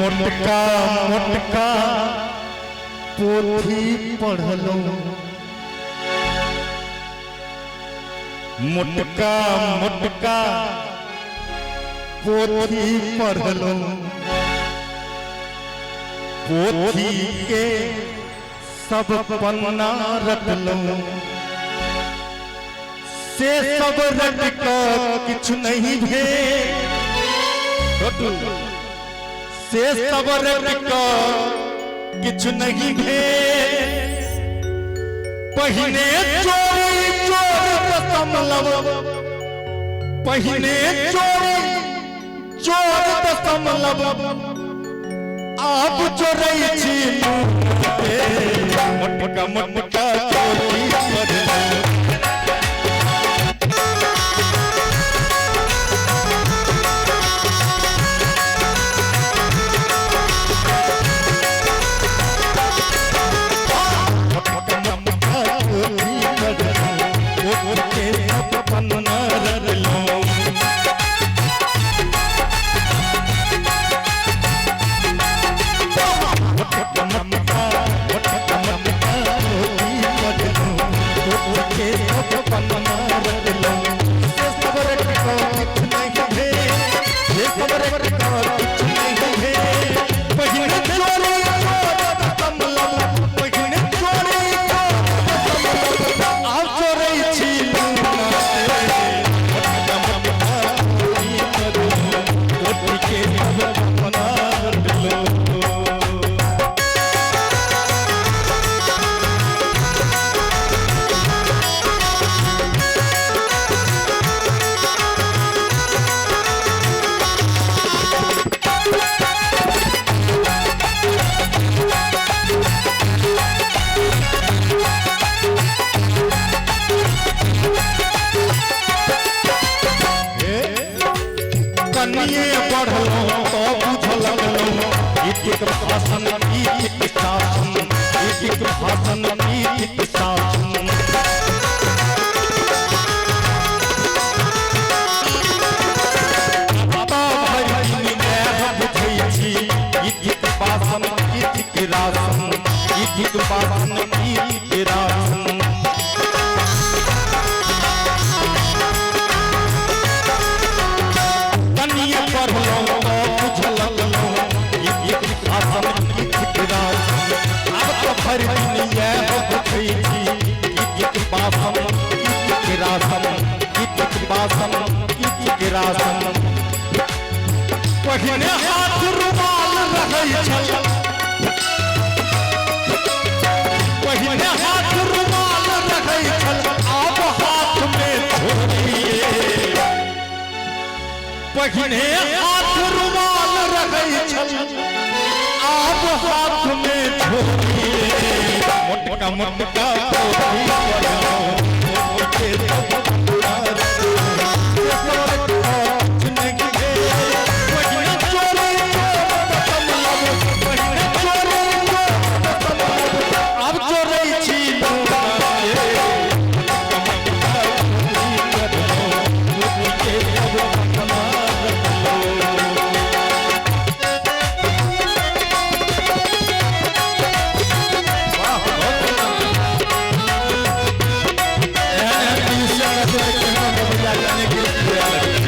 मोटका मोटका पोथी पढ़लहुँ, मोटका मोटका पोथी पढ़लहुँ, पोथी के सब पन्ना रटलहुँ, से सब रट कऽ किछु नहीं भेल, से सब रट कऽ किछु नहीं भेल। पहिने चोरी चोर दशमलव, पहिने चोरी चोर दशमलव, आब चोरै छी मोटका मोटका पोथी पढ़लहुँ। मोटका मोटका पोथी पढ़लहुँ, पोथी के सब पन्ना रटलहुँ। मोटका मोटका मोटका मोटका पोथी पढ़लहुँ, पोथी के सब पन्ना रटलहुँ, से सब रट कऽ किछु नहि भेल, से सब रट कऽ किछु नहि भेल। पहिने चोरी चोर दशमलव, पहिने चोरी चोर दशमलव, आब चोरै छी लूना तेल। मोटका मोटका पोथी पढ़लहुँ, पोथी के सब पन्ना रटलहुँ। कनिए पढ़लहुँ तो बुझ लगलहुँ, एक भाषण एक शासन, एक भाषण एक शासन। बाबा भरि दिन इएह बुझै छी, एक बासन एक रासन, एक बासन एक रासन। कनिए पढ़लहुँ तो बुझ लगलहुँ, एक भाषण एक रासन। आब तो भरि दिन इएह बुझै छी, एक बासन एक रासन, एक बासन एक रासन। पहिने हाथ रुमाल रहै छल, पहिने हाथ रुमाल रहै छल, आब हाथ में झोरिए। पहिने हाथ रुमाल रहै छल, आब हाथ में झोरिए। मोटका मोटका पोथी पढ़लहुँ, पोथी के सब पन्ना रटलहुँ, से सब रट कऽ किछु नहि भेल। पहिने चोरी चोर दशमलव, पहिने चोरी चोर दशमलव, आब चोरै छी लूना तेल। मोटका मोटका पोथी पढ़लहुँ, पोथी के सब पन्ना रटलहुँ। वाह, बहुत सुंदर। एहन एहन पीयूषिया रहतै तऽ केहनो गबैया जाने के लिए लगै छै।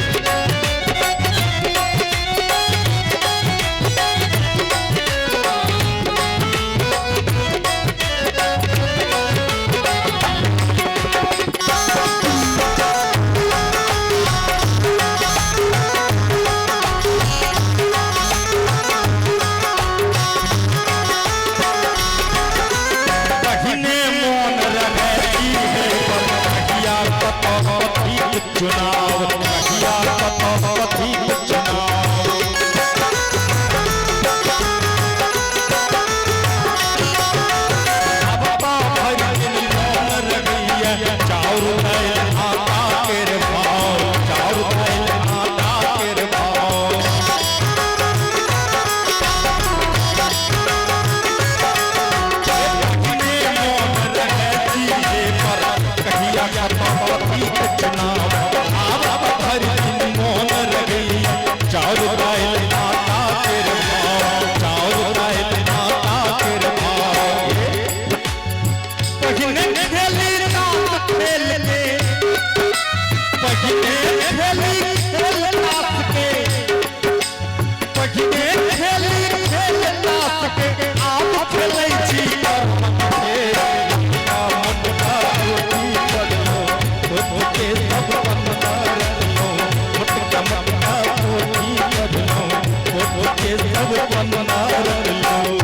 पहिने मोन रहै की हे पर, कहिया कतऽ कथीक चुनाव, कहिया कतऽ कथीक चुनाव। आब तऽ भरि दिन मोन रहैए, चाउर दालि आटा केर भाव, चाउर दालि आटा केर भाव। पहिने मोन रहै जीहे पर, कहिया कतऽ कथीक चुनाव। आब भरि दिन मोन रहैए, सब पन्ना रखलहुँ।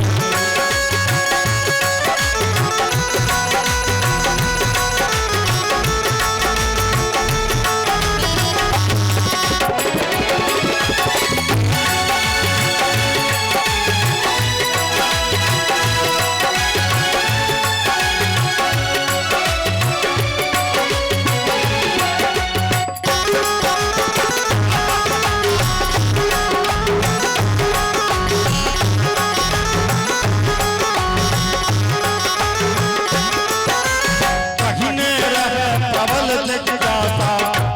पहिने रहे प्रबल जिज्ञासा,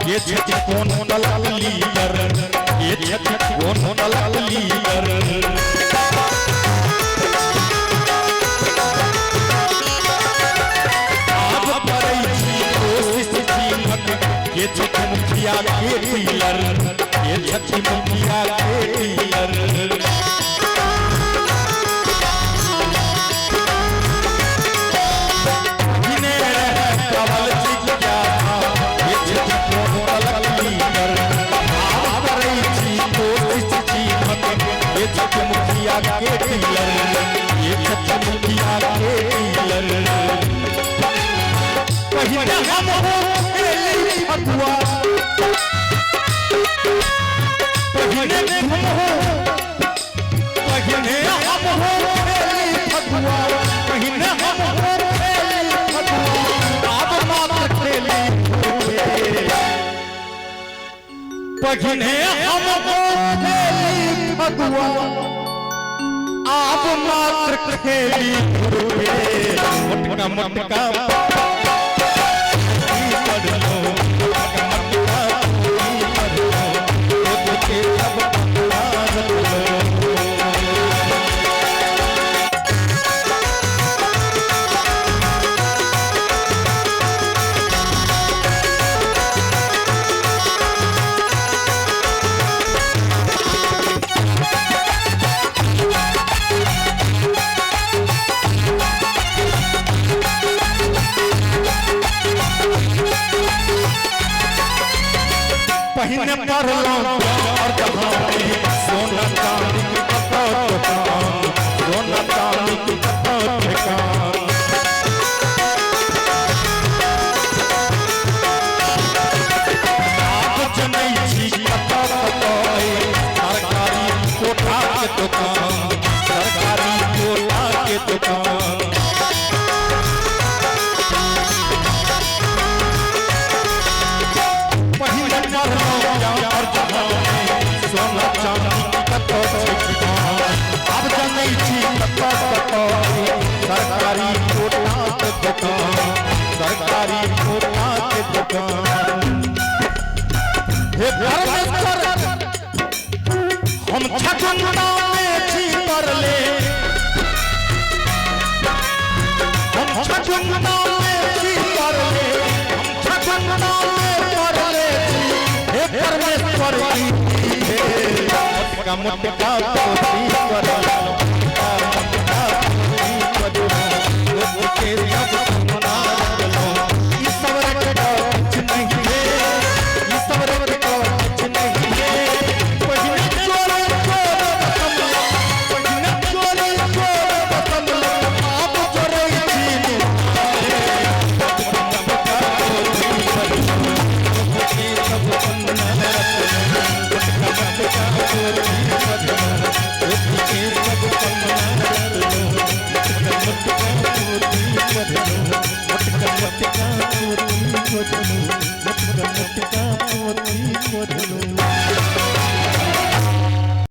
ये छथि कोन दलक लीडर, ये छथि कोन दलक लीडर। आब करै छी कोशिश जीवक, ये छथि मुखिया के डीलर, ये छथि मुखिया के डीलर। पहिने रहे प्रबल जिज्ञासा, ये छथि कोन दलक लीडर। आब करै छी कोशिश जीवक, ये छथि मुखिया के डीलर, ये छथि मुखिया के डीलर। पहिने हम हो खेली फगुआ, पहिने हम हो, पहिने हम हो खेली फगुआ, पहिने हम हो खेली फगुआ, आब मात्र खेली फगुआ। पहिने हम हो खेली फगुआ, आब मात्र खेली फगुआ। मोटका मोटका पढ़लो, मोटका मोटका पढ़लो, खुद के सब पन्ना रखलो। पहिने पढ़लहुँ और जहाँ में सोना चांदी के कतौ ठेकान, सोना चांदी के कतौ ठेकान। आब जनै छी कतौ कतौ अइ सरकारी कोठा के दुकान, सरकारी कोठा के दुकान। पहिने पढ़लहुँ और जहाँ में सोना चांदी के कतौ ठेकान, आब जनै छी कतौ कतौ अइ सरकारी कोठा के दुकान, सरकारी कोठा के दुकान। हे परमेश्वर, हम छगुन्ता में छी पड़ले, हम छगुन्ता में छी पड़ले, हम छगुन्ता में पड़ले छी। हे परमेश्वर की हे मोटका मोटका पोथी पढ़लहुँ।